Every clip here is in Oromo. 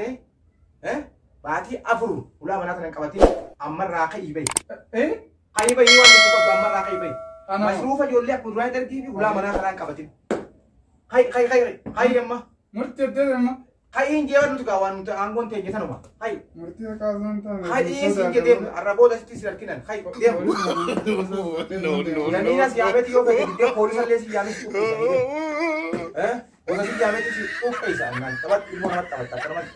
taate baatii 4 ulaa manaa kana hin qabatin ammarraa ka'ii bahi. Ka'ii bahi waan jettu qabdu ammarraa ka'ii bahi. Masruufa ijoollee akkuma duraa dargii fi ulaa manaa kana hin qabatin. Ka'i ka'i ka'i ka'i amma. Murtii adda amma. Ka'iin jeewa nuti gaa waan nuti aangoon teenye tanuma. Ka'i. Murtii kaasaan taane. Ka'i siin jedhee har'a booda sitti sin arginan. Ka'i deemu. No, no, Namiina no. si yaameeti yoo fedhe diddee poolisallee si yaamee si dhukkisa. Gosa si yaameeti si dhukkisa. Naan taphatti ilmoo namatti taphatta akkanumatti.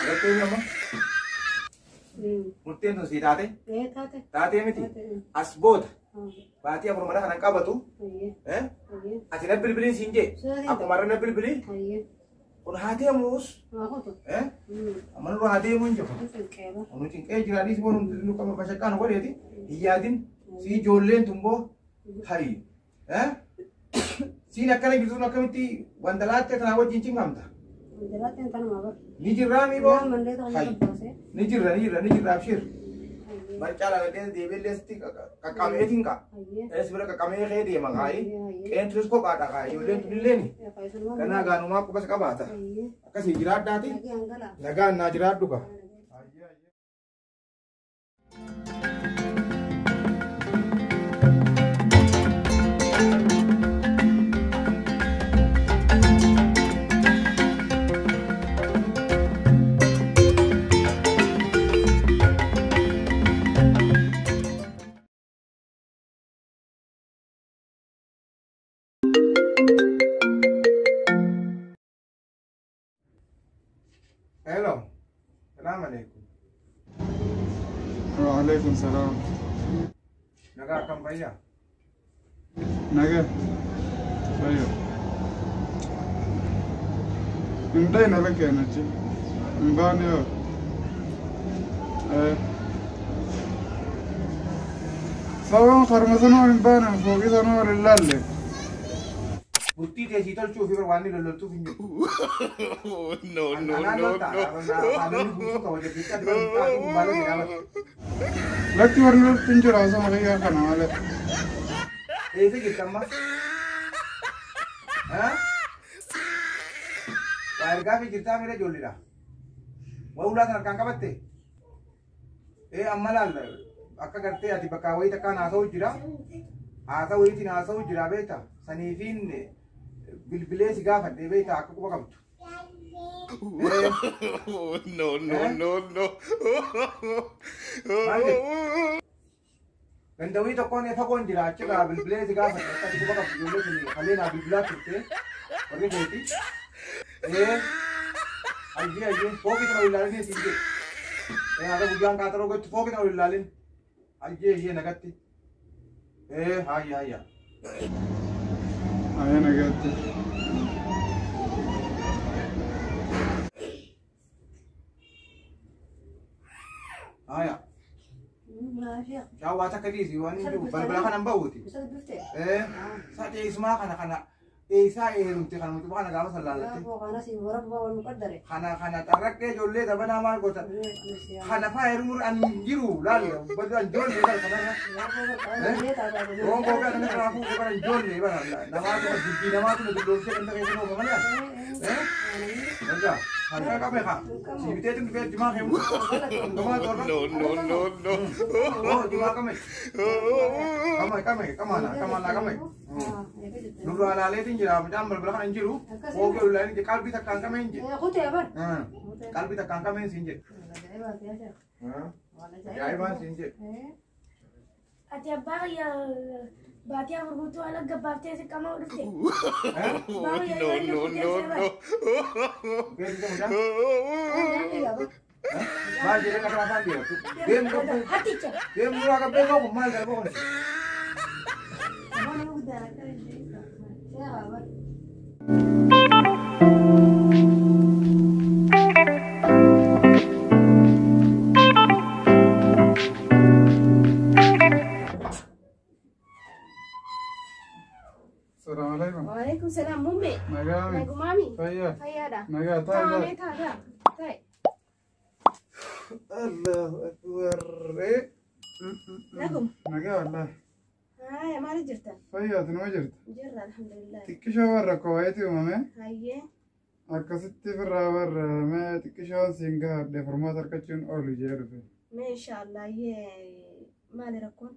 Murteen amma murteen sun sii taate Taate. taatee miti as booda baatii 4 mana kanan qabatu ati na bilbiliin siin jee akkuma har'a na bilbilii kun haa deemuus amma nurra haa deemuu hin jiru. Nu cinqee jiraadhis boo nu qaba bashaqqaan godheeti hin yaadin si ijoolleen tun boo hayi siin akkana jirtu sun akkamitti wandalaattee tanaa wajjin cinqamta. Ni jirraa mi boo hayi ni jirra ni jirra ni jirra abshir. Barcaa lagadhee deebiillee sitti qaqqabeetiin qa. Ees bira qaqqabee kee deema kaayi. Qeentus kophaadha kaayi ijoolleen tunilleeni. Ganaa gaanumaa qubas qabaata. Akkasii jiraadhaati. Nagaan naa jiraadhu gaa. Hello. Salaam alaikum. Wa alaikum salaam. Nagaa akkam fayyaa? Nagaa. Fayyaa. Hin dhayna lakkeen achi. Hin baane yoo. Sababaan harma sanoo hin baane fooqii sanoo wal hin laalle. Bultii teessii tolchuu fi waan inni lolloltuuf hin jiru. No, no, no, no. Lakki warri loltu hin jiru haasama kiyyaa kana malee. Eessa jirti amma? Waa ergaa fi jirtaa miira ijoolleedha. Waa ulaa sana harkaan qabatte? Amma laal akka gartee ati bakka wayii takkaan haasa'u jira. Haasa'u wayiitiin haasa'u jira beekta. Saniifiin bilbilee si gaafadhe beekta akka quba qabdu. No, no, no, no. Maal jedhu? Gandawii tokkoon fagoon jira achirraa bilbilee si gaafadhe akka ati quba qabdu ijoollee sun kalee naa bilbilaa turte warri keeti. Ayyee ayyee fooqii kana ol ilaalin siin jedhe. Haga guyyaan qaaxaroo gotti fooqii kana ol ilaalin. Ayyee ayyee nagatti. Hayya hayya. Ayya nagaatti. Hayya. Yaa waa takka dhiisi waan hin jiru balbala kanan ba'uuti. Sa dheessumaa kana kana eessaa heerumte kana mucuma kana gaafa san laallatte. Kana kana xarraqee ijoollee dabanaa maal goota. Kana faa heerumuu ani hin jiru laal badaan ijoollee bara kanarra. Roon koo kana irraa fuudhee bara ijoollee bara namaatu dubbii namaatu nu dulloomsee kan ta'e yeroo malee. Wajjaa harka qabe haa. Si biteetiin dhufee jimaa heemu. Gamaa torba. No, no, no, no. Oh jimaa qame. Qame qame qamaana qamaana qame. Nurraa alaaleetiin jira mucaan balbala kana hin jiru. Foogee ulaaleen jira qalbii takkaan qame hin jedhe. Qalbii takkaan qame siin jedhe. Ajaa'ibaan siin jedhe. Ati abbaa kiyya baatii 4 guutuu haala gabbaaftee si qaama dhufte. No, no, no, no. Beeksisa mucaan. Maal jedhee lafa afaan deemtu. Deemu qabbee. Hatticha. Deemu duraa qabbee qabu maal darba kun. Salaam alaikum. Waalaikum salaam muummee. Nagaa mi. Nagumaami. Fayyaa. Fayyaadha. Nagaa taa'e. Taa'amee taataa. Taa'e. Allahu akbar. Naguma. Nagaa wallahi. Haaya maali jirtan? Fayyaatu numa jirta. Jirra alhamdulillah. Xiqqishoo warra koo wayiiti uumame. Hayyee. Akkasitti firraa warra mee xiqqishoon siin gahaadhe furmaata argachuun oolu jee dhufe. Mee inshaallah hayyee maali rakkoon?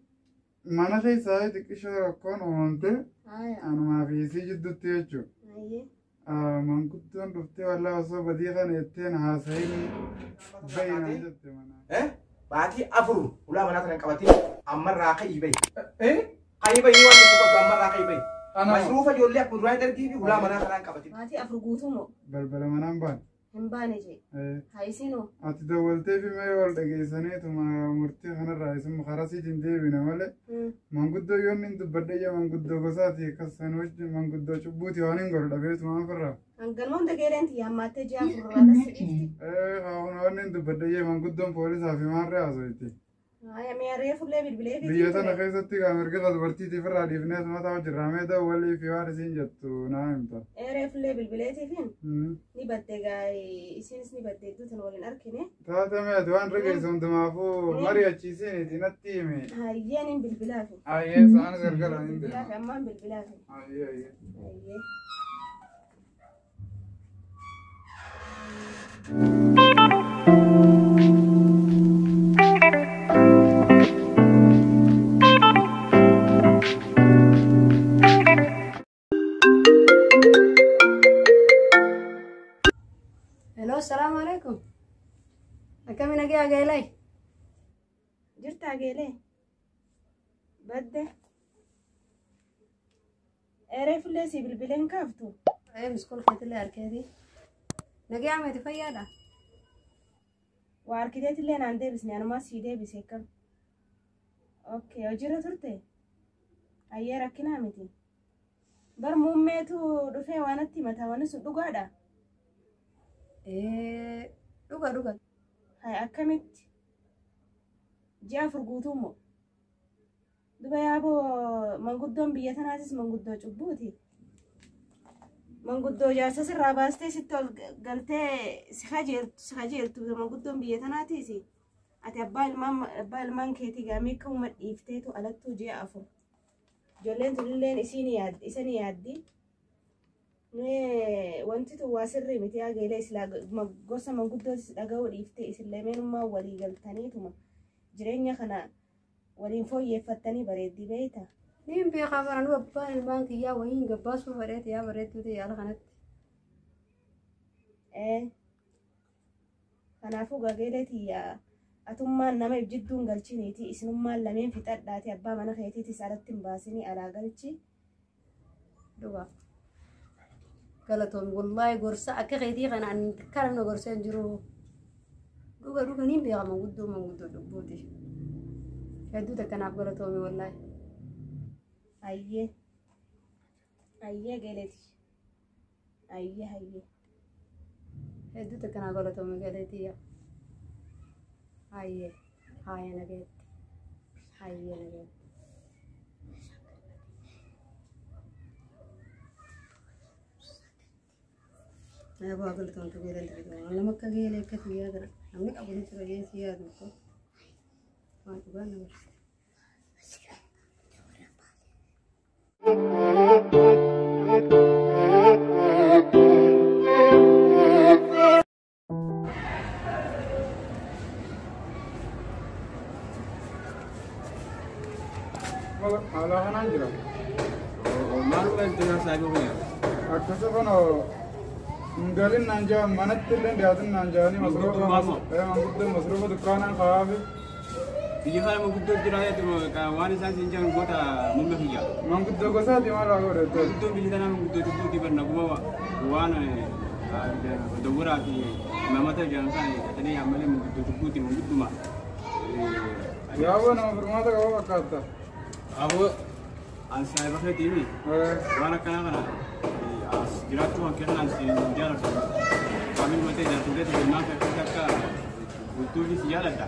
Mana keessaa xiqqishoo rakkoon uumamte Haaya. anumaa fi isii jidduutti jechuudha. Hayyee. Manguddoon dhuftee wallaa osoo badii kana jetteen haasa'iin bahinaan jette mana. Baatii 4 ulaa manaa kana hin qabatin ammarraa ka'ii bahi. Eh? Ka'ii bahi waan tokko qabdu ammarraa ka'ii bahi. Ana Masruufa ijoollee akkuma duraan dargii fi ulaa manaa kana hin qabatin. Baatii 4 guutuu moo? Balbala manaan baane. Hin baane jee. Haa isinoo. Ati dawwaltee fi mee wal dhageessaniituma murtii kanarraa isin karaa siitiin deebina malee manguddoo yoon inni dubbadhe ija manguddoo gosaati akkasan wajjin manguddoo cubbuuti waan hin godhu dhabeetuma ofirraa. Hanganuma hunda geeleen tiyya hammaattee ji'a 4 irraa si dhiifti. Haawun waan inni dubbadhe ija manguddoon poolisaa fi maarree haasofti. Haaya mee reefullee bilbilee fi. Biyya tana keessatti gaa mirga dubartiitiif irraa dhiifnee mataa hojirraa mee dawwalii fi waan isiin jettu naa himta. Reefullee bilbileetiifin ni badde gaa isinis ni badde iddoo tana waliin argine. Taate mee ati waan dhageessu hundumaafuu mari'achiisiiniti natti himi. Hayyeen hin bilbilaafi. Ayyee sa'aan gargaraa hin deema. Bilbilaafi ammaan bilbilaafi. Ayyee ayyee. Hayyee. Hello, assalamu alaikum. Akkami nagaya geelay? Jirtaa geelee? Badde. Reefullee si bilbileen kaaftu. Ee miskul keetillee arkeeti. Nagaya meeti fayyaadha? Waa arkiteetillee naan deebisne anumaa sii deebise akkam. Okay, hojiirra turte? Ayyee rakkinaa miti. Bar muummeetu dhufee waan natti himata wanni sun dhugaadha? Ee dhuga dhuga. Hai akkamitti? Ji'a 4 guutuu moo? Duba yaaboo manguddoon biyya tanaatis manguddoo cubbuuti. Manguddoo jaarsa sirraa baastee sitti ol galtee si kajeeltu manguddoon biyya tanaatis. Ati abbaa ilmaan keetii gaamee akka uuma dhiifteetu alattuu ji'a 4. Ijoolleen tunilleen isini yaaddi. Mee wanti tun waa sirrii miti yaa geelee silaa gosa manguddootis dhaga'uu dhiiftee isin lameenummaa walii galtaniituma jireenya kana waliin fooyyeffattanii bareeddii beeyta. Niin beekaa bara nu abbaan ilmaan kiyyaa wayiin gabbaasuu fedheeti yaa bareedduu ta'e yaala kanatti. Kanaafuu gageelee tiyyaa atummaan nama jidduun galchiniiti isinummaan lameen fixadhaati abbaa mana keetiitis alatti hin baasinii alaa galchi. Dhugaa. Galatoon wallaahi gorsa akka keetii kana ani kana namni gorsee hin jiru. Dhuga dhuga niin beekaa manguddoo manguddoo cubbuuti. Hedduu takkanaaf galatoomi wallaahi. Hayyee. Hayyee galeeti. Hayyee hayyee. Hedduu takkanaaf galatoomi galeetii yaa. Hayyee. Haaya nageetti. Hayyee nageetti. Abbaa galatoomtu geeleen taphatu. Nama akka geelee akka xiyyaa kana namni qabu ni jira geessi yaadu ko. Waan dhugaa nama. Haala kanaan jira. Maaluma itti saabii kun Akkasa kana hin galin naan jaa manatti illee dhiyaatin naan jaanii masruufa masruufa dukkaanaan kaafi. Biyya kana manguddoo jiraatu waan isaan siin jiran goota muummee kiyya. Manguddoo gosaati maal haa godhattu? Manguddoon biyya tanaa manguddoo cubbuuti barna guma waan dowwaraa fi imaamata ijaarsaa qatanii ammallee manguddoo cubbuuti mangudduma. Yaaboo nama furmaata qaba fakkaata. Aboo an saayiba keetiimi waan akkanaa kana as jiraachuu kan kennan si jaalladhu. Qaamni matee ijaartuu ta'e ilmaan kan akka bultuufi si jaaladha.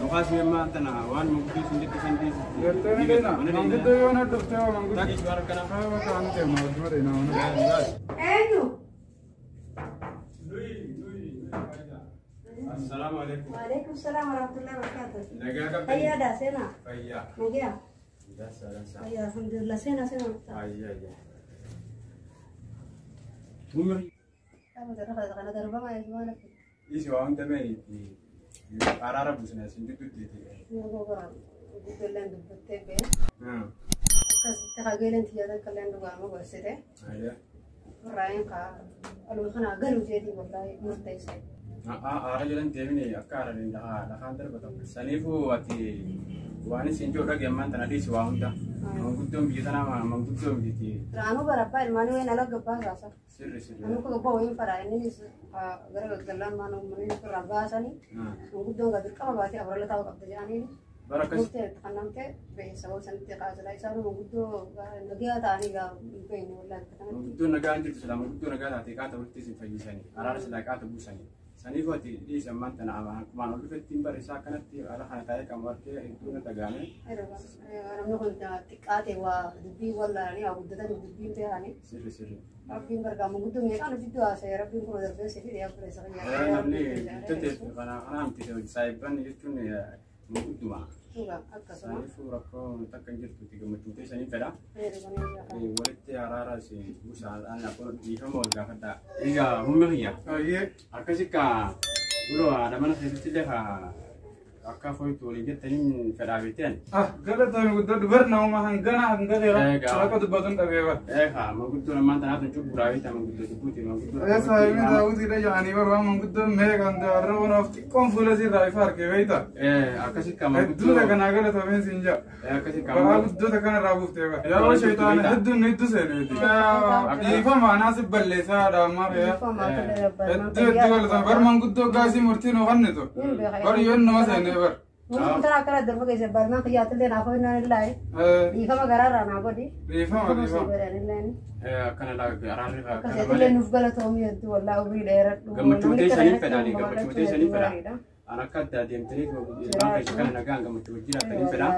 Mukaas yemmaa tana waan manguddoo sun jette san dhiisi. Jettee ni deena. Manguddoo yoo na dhuftee hoo manguddoo. Taakis waan akkanaa. Kaayoo bakka ani deema wajjuma deena. Eenyu? Assalaamu alaikum. Waalaikum salaam warahmatullahi wabarakatuh. Nagaa qabdanii. Fayyaadha seenaa. Fayyaa. Nagaa. Dansa dansa. Ayyaa alhamdulillah seenaa seenaa muktaar. Ayya ayya. Muummi Kana darbama waan akka isi waa hunda mee araara buusna isin gidduutti. yeroo gara guddolleen dubbattee bee akkasitti hageeleen xiyyaata kalleen dhugaama gorsite Ayya. irraayin kaa aluma kanaa galuu jeetii wallaahi murteesse. Aara jedhan deemine akka aaraniin dhahaan darbatamu. Saniifuu ati waan isin jiru dhage ammaan tana dhiisi waa hunda. Manguddoon biyya tanaa manguddoo miti. Raanuu barabbaa ilmaanii wayin ala gabbaa raasa. Sirri sirri. Namni kun gabbaa wayin fara innis gara gaggallaan maan uummanni irraa baasanii manguddoon gadi qaba baatee afurala taa'u qabda jedhanii Bara akkas murtee itti kannamtee ba'e sababa sanitti qaasilaa isaan manguddoo nagaa ta'anii gaa hin beekne wallaahi kanatti. manguddoon nagaa hin jirtu silaa manguddoo nagaa taate qaata walitti isin fayyisanii araara silaa qaata buusanii. Saniifuu ati dhiisi ammaan tana akkumaan ol dhufetti hin barreessaa akkanatti ala kana taa'ee qabu harkee hedduu na dhagaame. Namni kun xiqqaate waa dubbii wallaalanii waa guddatanii dubbiin beekanii Sirri sirri. rabbiin gargaamu guddoo meeqaan hojii haasa'e rabbiin kun darbee si fide yaa fure Namni guddateef kana kanaa miti saayibban jechuun mangudduma. Akkasuma. Saniifuu rakkoo takka hin jirtu itti gammachuu teessanii fedha. Walitti araara isin buusaadhaan dhiifama wal gaafadhaa. Egaa humna kiyya. Ayyee. Akkasi ka uloo haadha mana keessatti illee ka akka foytu waliin jettaniin fedhaa beektan. Ah galatoon guddoo dubar nama hangana hanga dheeraa waaqa dubbatuun dhabee bara. Eegaa manguddoo ammaan tanaatu cubburaa beektaa manguddoo cubbuuti manguddoo. Ee saayibni daawwitiidha jedhanii bara waan manguddoo meeqaan dabarra onaaf xiqqoon fuula sirraa ifa argee beekta. Akkasi ka Hedduu manguddoo. takanaa galatoomeen siin jaa. Akkasi ka Balaa manguddoo. guddoo takana irraa buuftee bara. Yeroo shayitaana hedduun hedduu seeneeti. Dhiifama anaa si balleessaa haadha ammaa fe'aa. Hedduu hedduu galatoon bar manguddoo gaasii murtii nuu kennitu. Bar yoon nama seenee bar. Mun tana akkana darba keessa balmaan kiyyaatillee naaf ho'innaan illaahi dhiifama garaarraa naa godhi. Dhiifama dhiifama. Akkana laa araarri akkana Akkasitti malee. nuuf galatoomii hedduu wallaahi umrii dheeradhu. Gammachuu teessanii fedhaanii gammachuu teessanii fedha. An akka addaa deemtanii ilmaan keessa kana nagaan gammachuu jiraatanii fedha.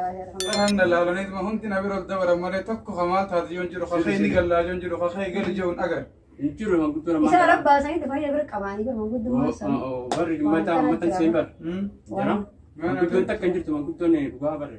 Kan dalaalaniituma hundi na bira ol dabaran malee tokko hamaa taate yoon jiru kakee inni gallaa yoon jiru kakee gali jehuun agar. Hin jiru manguddoo namaa. Isa rabbaasanii dhufanii bira qabaanii bara manguddummaa isaanii. Barri ummata ummatan seen bar. Jara. Manguddoon takka hin jirtu manguddoon dhugaa barre.